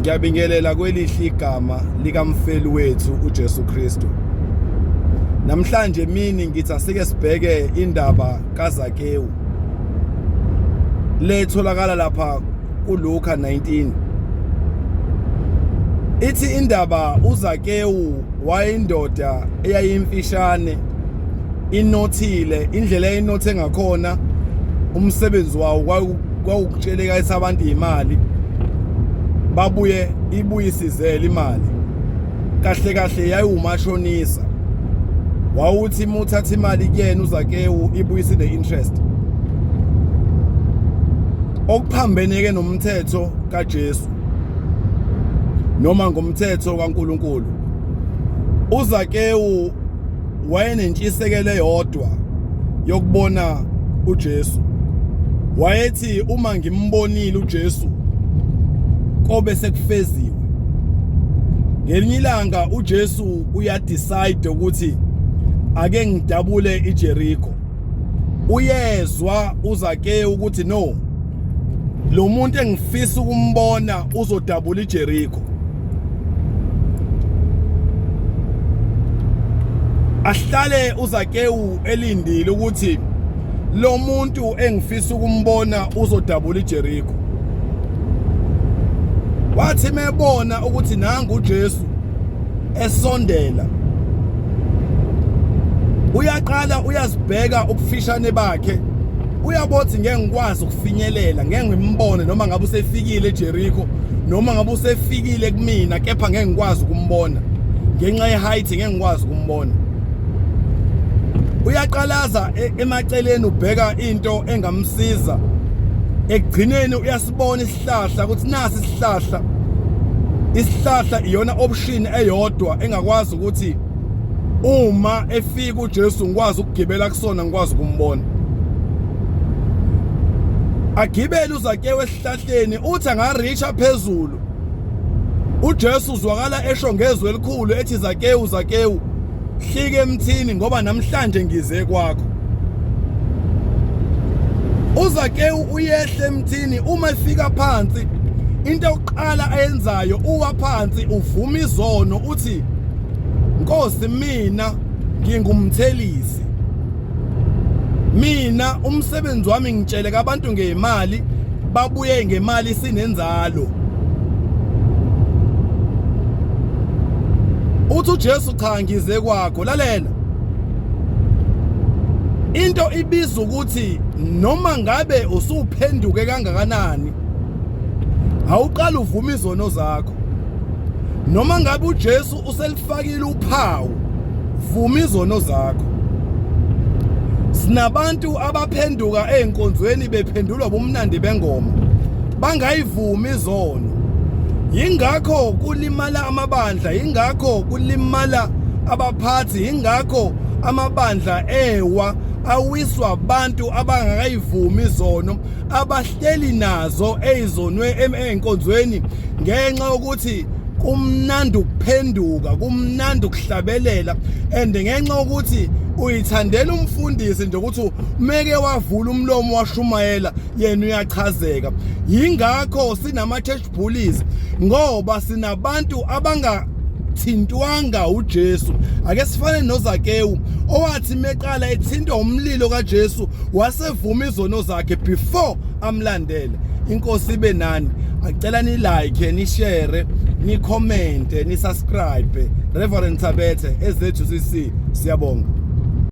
Ngiyabingelela kwelihle igama likamfeli wethu uJesu Kristu. Namhlanje mini ngithi asike sibheke indaba kaZakewu. Letholakala lapha kuLuka 19. Ithi indaba uZakewu wayindoda eyayimfishane inothile indlela eyinothe ngakhona umsebenzi wawo kwawukutsheleka abantu imali babuye ibuyisizele imali kahle kahle yayiwumashonisa wawuthi uma uthatha imali kuyena uZakewu ibuyise ne-interest okuphambeneke nomthetho kaJesu noma ngomthetho kaNkuluNkulu. uZakewu wayenentshisekelo eyodwa yokubona uJesu. Wayethi uma ngimbonile uJesu kobe sekufeziwe. Ngelinye ilanga uJesu uyadecide ukuthi ake ngidabule iJericho. Uyezwa uZakewu ukuthi no lo muntu engifisa ukumbona uzodabula iJericho. Ahlale uZakewu elindile ukuthi lo muntu engifisa ukumbona uzodabula iJericho. Wathi mebona ukuthi nangu uJesu esondela uyaqala uyazibheka ubufishane bakhe uyabothi ngeke ngikwazi ukufinyelela ngeke ngimbone noma ngabe usefikile eJericho noma ngabe usefikile kumina kepha ngeke ngikwazi ukumbona ngenxa ye-height ngeke ngikwazi ukumbona. Uyaqalaza e, emaceleni ubheka into engamsiza ekugcineni uyasibona isihlahla ukuthi nasi isihlahla isihlahla iyona option eyodwa engakwazi ukuthi uma efika uJesu ngikwazi ukugibela kusona ngikwazi ukumbona. Agibele uZakewu esihlahleni uthi angareacha phezulu uJesu uzwakala esho ngezwi elikhulu ethi Zakewu Zakewu hlike emthini ngoba namhlanje ngize kwakho. UZakewu uyehla emthini uma efika phansi into yokuqala ayenzayo uwa phansi uvuma izono uthi Nkosi mina ngingumthelisi mina umsebenzi wami ngitsheleka abantu ngemali babuye ngemali sinenzalo. Uthi uJesu cha ngize kwakho lalela into ibiza ukuthi noma ngabe usuphenduke kangakanani awuqala uvuma izono zakho noma ngabe uJesu uselifakile uphawu vuma izono zakho. Sinabantu abaphenduka ezinkonzweni bephendulwa bumnandi bengoma bangayivumi izono. Yingakho kulimala amabandla, yingakho kulimala abaphathi, yingakho amabandla ewa awiswa abantu abangakayivumi izono abahleli nazo ezonwe enkonzweni ngenxa yokuthi kumnandi ukuphenduka kumnandi ukuhlabelela and ngenxa yokuthi uyithandela umfundisi nje ukuthi meke wavula umlomo washumayela yena uyachazeka. Yingakho sinama church bullies ngoba sinabantu abanga thintwanga uJesu. Ake sifane noZakewu owathi meqala ethintwa umlilo kaJesu wasevuma izono zakhe before amlandele. Inkosi ibe nani. Acela ni like, ni share, ni comment, ni subscribe. Reverend Thabethe ezethu CC siyabonga.